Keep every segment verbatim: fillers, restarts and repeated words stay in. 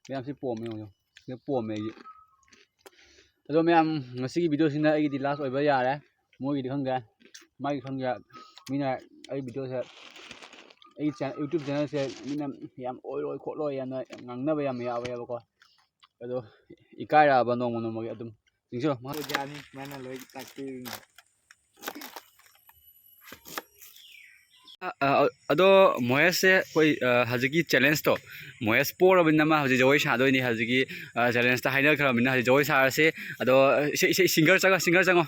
ꯃꯌꯥꯝꯁꯤ ꯄꯣꯝꯃꯦ, ꯌꯦꯡꯉꯨ, ꯁꯤꯗ ꯄꯣꯝꯃꯦ ꯑꯩꯒꯤ꯫ ꯑꯗꯣ ꯃꯌꯥꯝ, ꯉꯁꯤꯒꯤ ꯚꯤꯗꯤꯑꯣꯁꯤꯅ ꯑꯩꯒꯤꯗꯤ ꯂꯥꯁ ꯑꯣꯏꯕ ꯌꯥꯔꯦ꯫ ꯃꯣꯏꯒꯤꯗꯤ ꯈꯪꯗꯦ, ꯃꯥꯒꯤ ꯈꯪꯗꯦ꯫ ꯃꯤꯅ ꯑꯩ ꯚꯤꯗꯤꯑꯣꯁꯦ, ꯑꯩꯒꯤ ꯆꯦ-, ꯌꯨꯇ꯭ꯌꯨꯕ ꯆꯦꯅꯦꯜꯁꯦ ꯃꯤꯅ ꯌꯥꯝ ꯑꯣꯏꯔꯣꯏ ꯈꯣꯠꯂꯣꯏ ꯍꯥꯏꯅ ꯉꯥꯡꯅꯕ ꯌꯥꯝ ꯌꯥꯎꯋꯦꯕꯀꯣ꯫ ꯑꯗꯣ ꯏꯀꯥꯏꯔꯛꯑꯕ ꯅꯣꯡꯃ ꯅꯣꯡꯃꯒꯤ ꯑꯗꯨꯝ꯫ ꯆꯤꯡꯁꯤꯜꯂꯣ, ꯃꯈꯥ꯫ ꯑꯣꯖꯥꯅꯤ, ꯃꯥꯅ ꯂꯣꯏ ꯇꯥꯛꯄꯤꯔꯤꯅꯤ꯫ ꯑ, ꯑ, ꯑꯗꯣ ꯃꯣꯍꯦꯁꯁꯦ ꯑꯩꯈꯣꯏ, ꯑ, ꯍꯧꯖꯤꯛꯀꯤ ꯆꯦꯂꯦꯟꯖꯇꯣ, ꯃꯣꯍꯦꯁ ꯄꯣꯔꯕꯅꯤꯅ ꯃꯥ ꯍꯧꯖꯤꯛ ꯖꯒꯣꯏ ꯁꯥꯗꯣꯏꯅꯤ꯫ ꯍꯧꯖꯤꯛꯀꯤ, ꯑ, ꯆꯦꯂꯦꯟꯖꯇ ꯍꯥꯏꯅꯈ꯭ꯔꯕꯅꯤꯅ ꯍꯧꯖꯤꯛ ꯖꯒꯣꯏ ꯁꯥꯔꯁꯦ꯫ ꯑꯗꯣ ꯏꯁꯩ, ꯏꯁꯩ, ꯁꯤꯡꯒꯔ ꯆꯪꯉꯣ, ꯁꯤꯡꯒꯔ ꯆꯪꯉꯣ,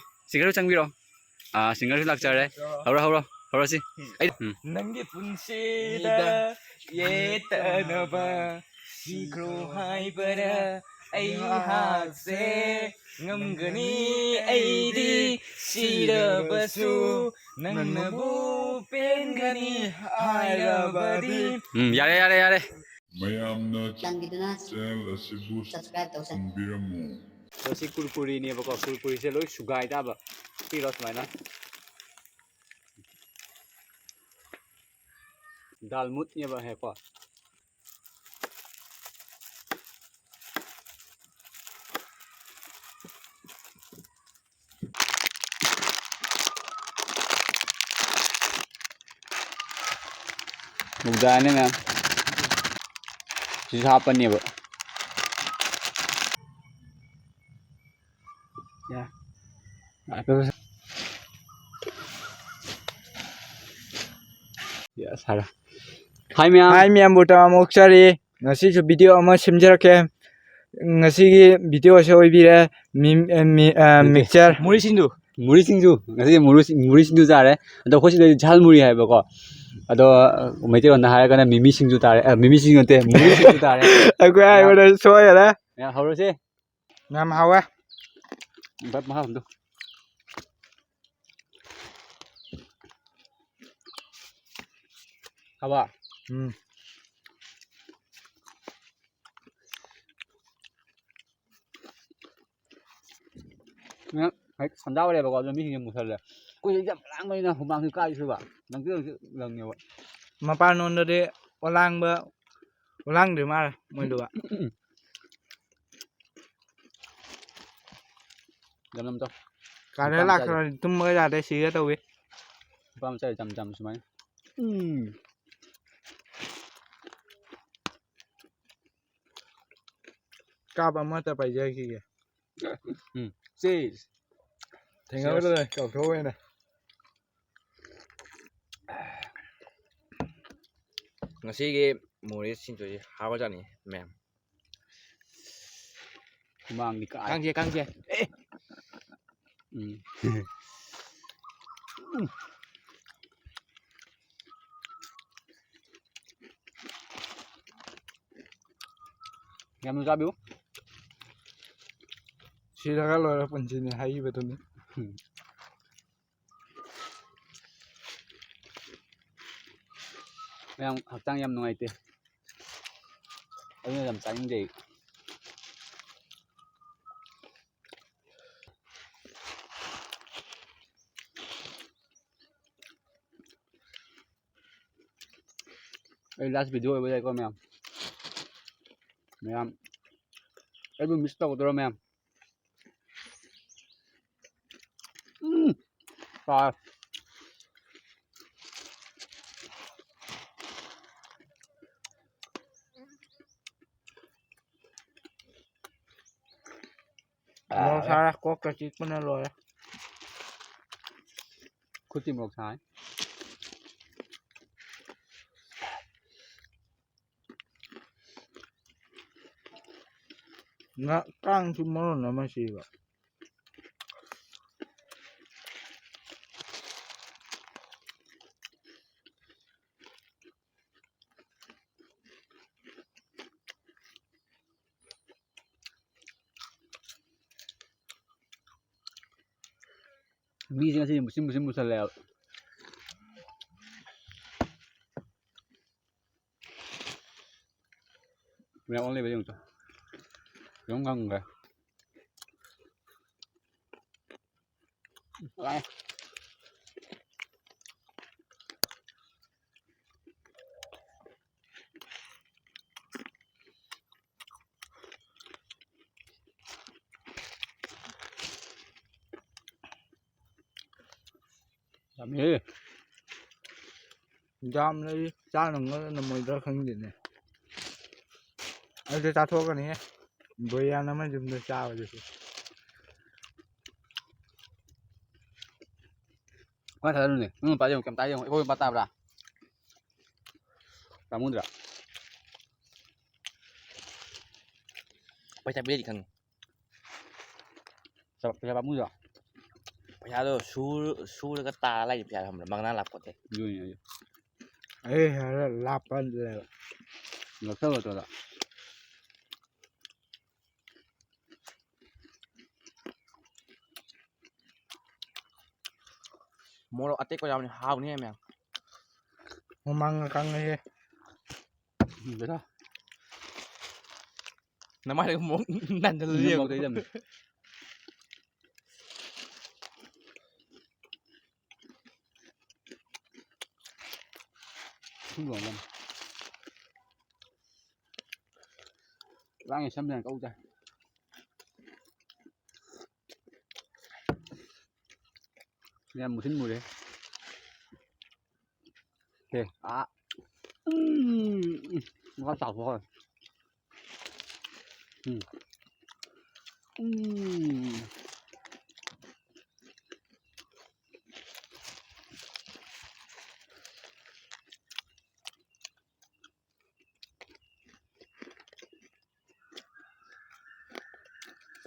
ꯁꯤꯡꯒꯔꯁꯨ ꯂꯥꯛꯆꯔꯦ꯫ ꯍꯧꯔꯣ, ꯍꯧꯔꯣ, ꯍꯧꯔꯁꯤ꯫ ꯑꯩ, ꯎꯝ꯫ ꯅꯪꯒꯤ ꯄꯨꯟꯁꯤꯗ ꯌꯦꯠꯇꯅꯕ ꯁꯤꯈ꯭ꯔꯣ ꯍꯥꯏꯕꯔ ꯑꯩꯍꯥꯛꯁꯦ ꯉꯝꯒꯅꯤ ꯑꯩꯗꯤ ꯁꯤꯔꯕꯁꯨ ꯅꯪꯅꯕꯨ ꯄꯦꯟꯒꯅꯤ ꯍꯥꯏꯔꯕꯗꯤ꯫ ꯎꯝ, ꯌꯥꯔꯦ, ꯌꯥꯔꯦ, ꯌꯥꯔꯦ꯫ ꯃꯌꯥꯝꯅ ꯆꯥꯟꯕꯤꯗꯨꯅ ꯆꯦꯅꯦꯜ ꯑꯁꯤꯕꯨ ꯁꯕꯁꯀ꯭ꯔꯥꯏꯕ ꯇꯧꯁꯟ-꯫ ꯇꯧꯕꯤꯔꯝꯃꯨ꯫ ꯑꯗꯣ ꯁꯤ ꯀꯨꯔꯀꯨꯔꯤꯅꯦꯕꯀꯣ, ꯀꯨꯔꯀꯨꯔꯤꯁꯦ ꯂꯣꯏ ꯁꯨꯒꯥꯏ ꯇꯥꯕ꯫ ꯄꯤꯔꯣ ꯁꯨꯃꯥꯏꯅ꯫ ꯗꯥꯜꯃꯨꯠꯅꯦꯕ ꯍꯦꯛꯀꯣ꯫ ꯃꯨꯛꯗꯥꯅꯦ ꯃꯌꯥꯝ꯫ ꯁꯤꯁꯨ ꯍꯥꯞꯄꯅꯦꯕ꯫ ꯌꯥ꯫ ꯌꯥ, ꯁꯥꯔꯦ꯫ ꯍꯥꯏ ꯃꯌꯥꯝ꯫ ꯍꯥꯏ ꯃꯌꯥꯝꯕꯨ ꯇꯥꯃꯣ ꯑꯣꯛꯆꯔꯤ꯫ ꯉꯁꯤꯁꯨ ꯚꯤꯗꯤꯑꯣ ꯑꯃ ꯁꯦꯝꯖꯔꯛꯀꯦ꯫ ꯉꯁꯤꯒꯤ ꯚꯤꯗꯤꯑꯣꯁꯦ ꯑꯣꯏꯕꯤꯔꯦ ꯃꯤ-, ꯑ, ꯃꯤ-, ꯑ, ꯅꯠꯇꯦ꯫ ꯃꯤꯛꯆꯔ꯫ ꯃꯨꯔꯤ ꯁꯤꯡꯖꯨ꯫ ꯃꯨꯔꯤ ꯁꯤꯡꯖꯨ꯫ ꯉꯁꯤꯗꯤ ꯃꯨꯔꯤ ꯁꯤꯡ-, ꯃꯨꯔꯤ ꯁꯤꯡꯖꯨ ꯆꯥꯔꯦ꯫ ꯑꯗꯣ ꯑꯩꯈꯣꯏ ꯁꯤꯗꯗꯤ ꯖꯥꯜ ꯃꯨꯔꯤ ꯍꯥꯏꯕꯀꯣ꯫ ꯑꯗꯣ, ꯑ, ꯃꯩꯇꯩꯂꯣꯟꯗ ꯍꯥꯏꯔꯒꯅ ꯃꯤꯃꯤ ꯁꯤꯡꯖꯨ ꯇꯥꯔꯦ꯫ ꯑ, ꯃꯤꯃꯤ ꯁꯤꯡꯖꯨ ꯅꯠꯇꯦ, ꯃꯨꯔꯤ ꯁꯤꯡꯖꯨ ꯇꯥꯔꯦ꯫ ꯑꯩꯈꯣꯏ ꯍꯥꯏꯕꯗ ꯁꯣꯏꯈꯔꯦ꯫ ꯌꯥ, ꯍꯧꯔꯁꯦ꯫ ꯌꯥꯝ ꯍꯥꯎꯋꯦ꯫ ꯚꯥꯏ, ꯃꯍꯥꯎ ꯑꯝꯇ꯫ ꯍꯥꯎꯕ? ꯎꯝ꯫ ꯅꯪ ꯍꯦꯛ ꯁꯟꯗꯥ ꯑꯣꯏꯔꯦꯕꯀꯣ, ꯑꯗꯣ ꯃꯤꯁꯤꯡꯁꯦ ꯃꯨꯁꯜꯂꯦ꯫ ꯑꯩꯈꯣꯏꯁꯦ ꯌꯥꯝ ꯂꯥꯡꯕꯅꯤꯅ ꯍꯨꯃꯥꯡꯁꯨ ꯀꯥꯏꯁꯨꯕ꯫ ꯅꯪꯁꯨ ꯅꯪꯁꯨ ꯂꯪꯉꯦꯕ꯫ ꯃꯄꯥꯟꯂꯣꯝꯗꯗꯤ ꯑꯣꯂꯥꯡꯕ ꯂꯥꯡꯗ꯭ꯔꯤ ꯃꯥꯜꯂꯦ ꯃꯣꯏꯗꯨꯒ꯫ ꯌꯥꯝ ꯌꯥꯝ ꯆꯥꯎ꯫ ꯀꯥꯗ ꯅꯨꯄꯥ ꯃꯆꯥꯗꯤ꯫ ꯂꯥꯛꯈ꯭ꯔꯗꯤ ꯇꯨꯝꯕꯒ ꯌꯥꯗꯦ, ꯁꯤꯒꯦ ꯇꯧꯏ꯫ ꯅꯨꯄꯥ ꯃꯆꯥꯗꯤ ꯆꯝ ꯆꯝ ꯁꯨꯃꯥꯏꯅ꯫ ꯎꯝ꯫ ꯀꯥꯞ ꯑꯃꯇ ꯄꯥꯏꯖꯈꯤꯒꯦ꯫ ꯎꯝ꯫ ꯆꯦꯁ꯫ ꯊꯦꯡꯅꯕꯗ ꯆꯦꯁ꯫ ꯀꯥꯎꯊꯣꯛꯑꯣꯏꯅ꯫ ꯉꯁꯤꯒꯤ ꯃꯣꯔꯦ ꯁꯤꯡꯖꯨꯁꯤ ꯍꯥꯎꯕꯖꯥꯠꯅꯤ ꯃꯌꯥꯝ꯫ ꯍꯨꯃꯥꯡꯗꯤ ꯀꯥꯏ꯫ ꯀꯥꯡꯁꯦ, ꯀꯥꯡꯁꯦ꯫ ꯑꯦ꯫ ꯎꯝ꯫ ꯌꯥꯝꯅ ꯆꯥꯕꯤꯌꯨ꯫ ꯁꯤꯔꯒ ꯂꯣꯏꯔꯦ ꯄꯨꯟꯁꯤꯅꯤ ꯍꯥꯏꯈꯤꯕꯗꯨꯅꯤ꯫ ꯎꯝ꯫ ꯃꯌꯥꯝ ꯍꯛꯆꯥꯡ ꯌꯥꯝ ꯅꯨꯡꯉꯥꯏꯇꯦ꯫ ꯑꯗꯨꯅ ꯌꯥꯝ ꯆꯥꯅꯤꯡꯗꯦ ꯑꯩ꯫ ꯑꯩ last video ꯑꯣꯏꯕ ꯌꯥꯏꯀꯣ ꯃꯌꯥꯝ꯫ ꯃꯌꯥꯝ ꯑꯩꯕꯨ miss ꯇꯧꯒꯗ꯭ꯔꯣ ꯃꯌꯥꯝ? ꯎꯝ꯫ ꯇꯥꯔꯦ꯫ ꯃꯣꯔꯣꯛ ꯁꯥꯔꯦ, ꯀꯣꯛꯀ ꯆꯤꯛꯄꯅ ꯂꯣꯏꯔꯦ꯫ ꯈꯨꯠꯇꯤ ꯃꯣꯔꯣꯛ ꯁꯥꯏ꯫ ꯉꯥ ꯀꯥꯡꯁꯨ ꯃꯔꯣꯟ ꯑꯃ ꯁꯤꯕ꯫ ꯃꯤꯁꯦ ꯉꯁꯤ ꯃꯨꯁꯤꯟ ꯃꯨꯁꯤꯟ ꯃꯨꯁꯜꯂꯦꯕ꯫ ꯃꯌꯥꯝ ꯑꯣꯟ ꯂꯩꯕ ꯌꯦꯡꯉꯨ ꯆꯣ꯫ ꯌꯦꯔꯨꯝ ꯀꯪꯈ꯭ꯔꯦ꯫ ꯂꯥꯛꯑꯦ꯫ ꯌꯥꯝꯃꯤꯍꯦ꯫ ꯌꯥꯝ ꯂꯩ, ꯆꯥ ꯅꯪꯒꯗ꯭ꯔꯥ ꯅꯪꯉꯣꯏꯗ꯭ꯔꯥ ꯈꯪꯗꯦꯅꯦ꯫ ꯑꯩꯗꯤ ꯆꯥꯊꯣꯛꯀꯅꯤꯍꯦ꯫ ꯕꯣꯌꯥꯟ ꯑꯃ ꯌꯨꯝꯗ ꯆꯥꯕꯗꯨꯁꯨ꯫ ꯀꯃꯥꯏꯅ ꯊꯥꯗꯔꯨꯅꯦ? ꯅꯪ ꯅꯨꯄꯥ ꯌꯦꯡꯉꯨ, ꯀꯩꯝꯇ ꯌꯦꯡꯉꯨ꯫ ꯑꯩꯈꯣꯏ ꯅꯨꯄꯥ ꯇꯥꯕ꯭ꯔꯥ? ꯄꯥꯝꯃꯨꯗ꯭ꯔꯥ? ꯄꯩꯁꯥ ꯄꯤꯔꯗꯤ ꯈꯪꯉꯤ꯫ ꯆꯥꯎ-, ꯄꯩꯁꯥ ꯄꯥꯝꯃꯨꯗ꯭ꯔꯣ? ꯄꯩꯁꯥꯗꯣ ꯁꯨꯔ-, ꯁꯨꯔꯒ ꯇꯥꯔ ꯂꯥꯛꯏ ꯄꯩꯁꯥꯗꯣ ꯈꯪꯕ꯭ꯔꯥ? ꯃꯪꯅꯥ ꯂꯥꯛꯄꯣꯠꯇꯦ꯫ ꯑꯗꯨꯅꯤ ꯑꯩꯁꯨ꯫ ꯑꯩ ꯍꯥꯏꯔ ꯂꯥꯞꯄ ꯂꯩꯕ꯫ ꯂꯧꯁꯜꯂꯣ ꯇꯣꯂꯣ꯫ ꯃꯣꯔꯣꯛ ꯑꯇꯦꯛꯄ ꯌꯥꯎꯕꯅꯤ, ꯍꯥꯎꯅꯤꯍꯦ ꯃꯌꯥꯝ꯫ ꯃꯃꯥꯡꯒ ꯀꯪꯉꯦꯍꯦ꯫ ꯎꯝ, ꯕꯦꯔꯥ꯫ ꯅꯃꯥꯏꯗ ꯃꯣꯔꯣꯛ ꯅꯟꯖꯜꯂ ꯎꯝ, ꯌꯦꯡꯉꯨ꯫ ꯃꯣꯔꯣꯛ ꯇꯩꯗꯕꯅꯤ꯫ ꯁꯨꯝ ꯂꯣꯜꯂꯝ꯫ ꯂꯥꯡꯉꯦ ꯁꯝ ꯌꯥꯝ ꯀꯛꯎ ꯇꯥꯏ꯫ ꯌꯥꯝ ꯃꯨꯁꯤꯟ ꯃꯨꯔꯦ꯫ ꯁꯦ, ꯑꯥ꯫ ꯎꯝ, ꯎꯝ, ꯃꯈꯥ ꯇꯥꯎꯊꯣꯛꯈ꯭ꯔꯦ꯫ ꯎꯝ꯫ ꯎꯝ꯫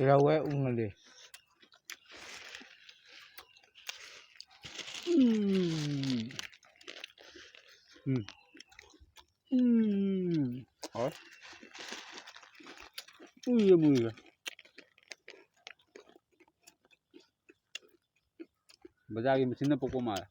ꯔꯧ ꯎꯪꯉꯗꯤ꯫ ꯎꯝ꯫ ꯎꯝ꯫ ꯎꯝ꯫ ꯍꯥꯎꯋꯦ꯫ ꯎꯏꯌꯦ, ꯃꯨꯏꯌꯦ꯫ ꯕꯖꯥꯔꯒꯤ ꯃꯦꯆꯤꯟꯅ ꯄꯣꯛꯄ ꯃꯥꯜꯂꯦ꯫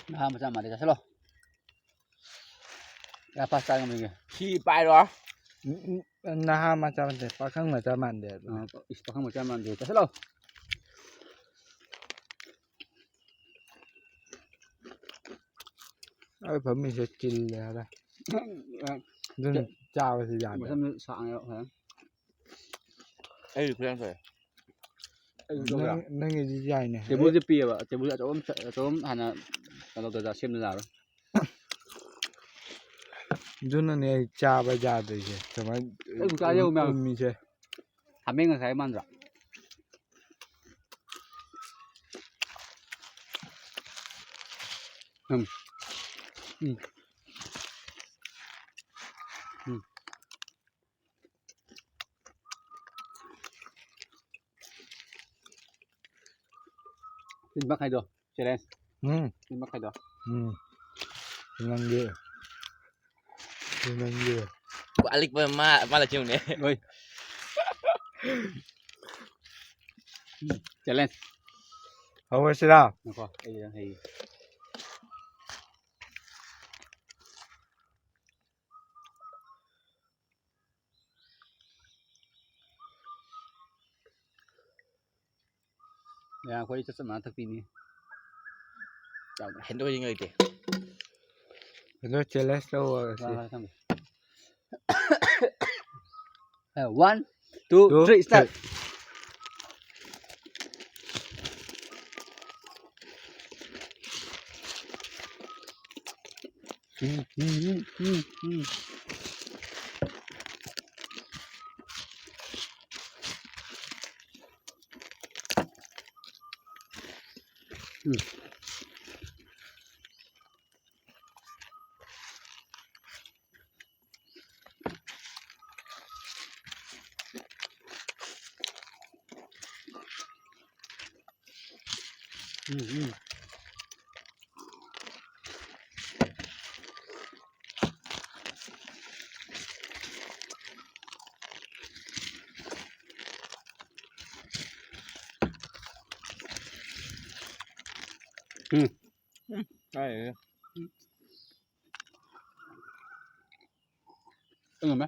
ꯉꯥ ꯃꯆꯥ ꯃꯥꯜꯂꯦ, ꯆꯥꯁꯤꯜꯂꯣ꯫ ꯉꯥ ꯐꯥ ꯆꯥ ꯉꯝꯃꯤꯒꯦ꯫ ꯁꯤ ꯄꯥꯏꯔꯣ꯫ ꯎꯝ, ꯎꯝ, ꯅꯍꯥ ꯃꯆꯥ ꯅꯠꯇꯦ, ꯄꯥꯈꯪ ꯃꯆꯥ ꯃꯥꯟꯗꯦ꯫ ꯑ, ꯏꯁ, ꯄꯥꯈꯪ ꯃꯆꯥ ꯃꯥꯟꯗꯦ꯫ ꯆꯠꯁꯤꯜꯂꯣ꯫ ꯑꯩ ꯐꯝꯃꯤꯁꯦ ꯆꯤꯜꯂꯦ ꯍꯥꯏꯔꯦ꯫ ꯑꯗꯨꯅ ꯆꯥꯕꯁꯤ ꯌꯥꯗꯦ꯫ ꯃꯁꯝꯗꯨ ꯁꯥꯡꯉꯦꯕ ꯐꯖꯅ꯫ ꯑꯩꯁꯨ ꯈꯨꯌꯥꯡ ꯁꯥꯡꯉꯦ꯫ ꯑꯩꯁꯨ ꯇꯧꯕ꯭ꯔꯥ? ꯅꯪ-, ꯅꯪꯒꯤꯗꯤ ꯌꯥꯏꯅꯦ꯫ ꯇꯦꯕꯜꯁꯦ ꯄꯤꯛꯑꯦꯕ꯫ ꯇꯦꯕꯜꯁꯦ ꯑꯆꯧꯕ ꯑꯃ ꯁ-, ꯑꯆꯧꯕ ꯑꯃ ꯍꯥꯟꯅ ꯀꯩꯅꯣ ꯇꯧꯗ ꯁꯦꯝꯗ ꯌꯥꯔꯣꯏ꯫ ꯑꯗꯨꯅꯅꯦ ꯑꯩ ꯆꯥꯕ ꯌꯥꯗ꯭ꯔꯤꯁꯦ꯫ ꯁꯨꯃꯥꯏꯅ ꯑꯩ ꯆꯥ ꯌꯧ ꯃꯌꯥꯝ꯫ ꯎꯝꯃꯤꯁꯦ꯫ ꯍꯥꯃꯦꯡ ꯉꯁꯥꯏ ꯃꯥꯟꯗ꯭ꯔꯣ? ꯎꯝ꯫ ꯎꯝ꯫ ꯎꯝ꯫ ꯁꯤ ꯃꯈꯥꯏꯗꯣ, challenge꯫ ꯎꯝ꯫ ꯁꯤ ꯃꯈꯥꯏꯗꯣ꯫ ꯎꯝ꯫ ꯅꯪꯒꯤ꯫ ꯁꯤ ꯅꯪꯒꯤ꯫ ꯑꯂꯤꯛꯄ ꯃꯥ, ꯃꯥ ꯂꯩꯈꯤꯕꯅꯦ꯫ ꯍꯣꯏ꯫ ꯎꯝ, challenge꯫ ꯍꯧꯔꯁꯤꯔꯥ? ꯉꯥꯏꯈꯣ, ꯑꯩ ꯍꯩ꯫ ꯃꯌꯥꯝ ꯑꯩꯈꯣꯏ ꯆꯠ ꯆꯠ ꯃꯥꯟꯅ ꯊꯛꯄꯤꯅꯤ꯫ ꯆꯥꯎꯅ꯫ ꯍꯦꯟꯗꯣꯛ ꯍꯦꯟꯖꯤꯟ ꯂꯩꯇꯦ꯫ ꯑꯗꯣ challenge ꯇꯧꯔꯁꯤ꯫ ꯍꯣꯏ, ꯍꯣꯏ, ꯊꯝꯃꯦ꯫ ꯑꯦ, one, two, two, three, start꯫ Three꯫ ꯎꯝ, ꯎꯝ, ꯎꯝ, ꯎꯝ, ꯎꯝ꯫ ꯎꯝ꯫ ꯎꯝ, ꯎꯝ꯫ ꯎꯝ꯫ ꯎꯝ꯫ ꯀꯥꯏꯗꯩꯅꯣ? ꯎꯝ꯫ ꯉꯝꯃꯦ꯫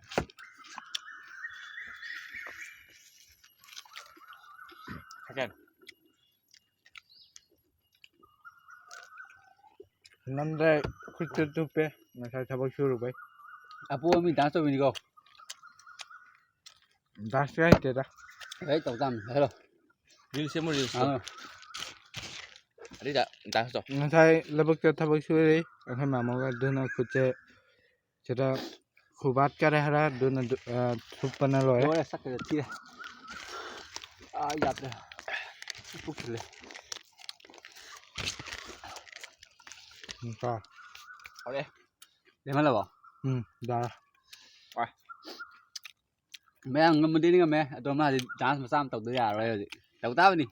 ꯅꯝꯗ꯭ꯔꯦ, ꯈꯨꯠꯁꯨ ꯇꯨꯞꯄꯦ, ꯉꯁꯥꯏ ꯊꯕꯛ ꯁꯨꯔꯨꯕꯩ꯫ ꯑꯄꯣ ꯃꯤ ꯗꯥꯟꯁ ꯇꯧꯕꯤꯅꯤꯀꯣ꯫ ꯗꯥꯟꯁ ꯍꯩꯇꯦꯗ꯫ ꯑꯩ ꯇꯧ ꯇꯥꯝꯅꯤ, ꯍꯥꯏꯔꯣ꯫ ꯔꯤꯜꯁ ꯁꯦꯝꯃꯨ, ꯔꯤꯜꯁ꯫ ꯑꯥ꯫ ꯑꯗꯨꯏꯗ ꯗꯥꯟꯁ ꯇꯧ꯫ ꯉꯁꯥꯏ ꯂꯧꯕꯨꯛꯇ ꯊꯕꯛ ꯁꯨꯔꯤ, ꯑꯩꯈꯣꯏ ꯃꯥꯃꯣꯒ, ꯑꯗꯨꯅ ꯈꯨꯠꯁꯦ ꯁꯤꯗ ꯈꯨꯕꯥꯠ ꯀꯔꯦ ꯍꯥꯔꯥ, ꯑꯗꯨꯅ ꯑꯗꯨ, ꯑ, ꯊꯨꯞꯄꯅ ꯂꯣꯏꯔꯦ꯫ ꯂꯣꯏꯔꯦ, ꯁꯛꯀꯁꯦ ꯊꯤꯔꯦ꯫ ꯑꯥ, ꯌꯥꯗ꯭ꯔꯦ꯫ ꯄꯨꯛ ꯊꯜꯂꯦ꯫ ꯎꯝ, ꯇꯥ꯫ ꯍꯧꯔꯦ꯫ ꯂꯦꯝꯍꯜꯂꯕꯣ? ꯎꯝ, ꯌꯥꯔꯦ꯫ ꯋꯥ꯫ ꯃꯌꯥꯝ ꯉꯝꯃꯗꯤ ꯉꯝꯃꯦ꯫ ꯑꯗꯣ ꯃꯥꯗꯤ ꯗꯥꯟꯁ ꯃꯆꯥ ꯑꯃ ꯇꯧꯗ ꯌꯥꯔꯔꯣꯏ ꯍꯧꯖꯤꯛ꯫ ꯇꯧ ꯇꯥꯕꯅꯤ꯫